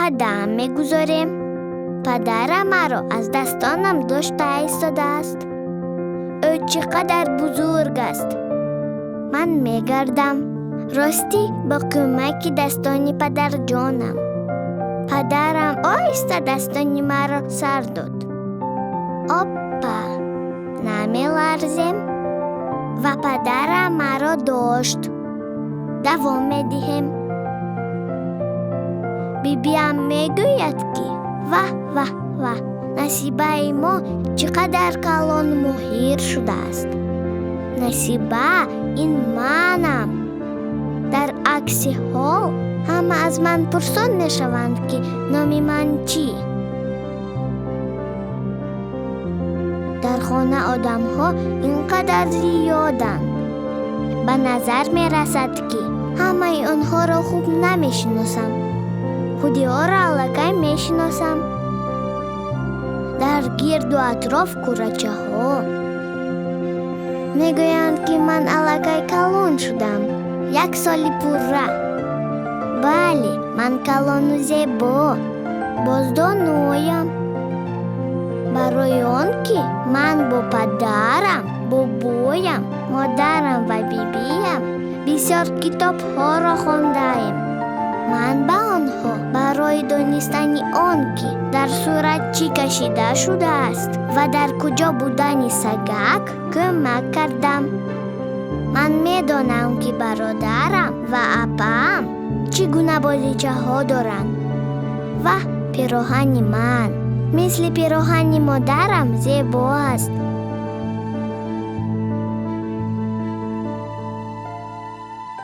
Қадам мегузорем. Падарам маро аз дастонам дошта истодааст. Ӯ чӣ қадар бузург аст. Ман мегардам. Ростӣ, бо кӯмаки дастони падарҷонам. Падарам оҳиста дастони маро сар дод. Оппа, намеларзем. Ва падарам маро дошт. Давом медиҳем. Бибиам мегӯяд, ки ваҳ, ваҳ, ваҳ, Насибаи мо чӣ қадар калон моҳир шудааст. Насиба ин манам. Дар акси ҳол ҳама аз ман пурсон мешаванд, ки номи ман чӣ. Дар хона одамҳо ин қадар зиёданд. Ба назар мерасад, ки ҳамаи онҳоро хуб намешиносам. Худиҳоро аллакай мешиносам. Дар гирду атроф курачаҳо. Мегӯянд, ки ман аллакай калон шудам. 1 соли пурра. Бале, ман калону зебо. Боздоноям. Барои он ки ман бо падарам, бобоям, модарам ва бибиям бисёр китобҳоро хондаем. Ман ба онҳо барои донистани он, ки дар сурат чӣ кашида шудааст ва дар куҷо будани сагак кӯмак кардам. Ман медонам, ки бародарам ва апаам чӣ гуна бозичаҳо доранд. Ва пироҳани ман мисли пироҳани модарам зебо аст.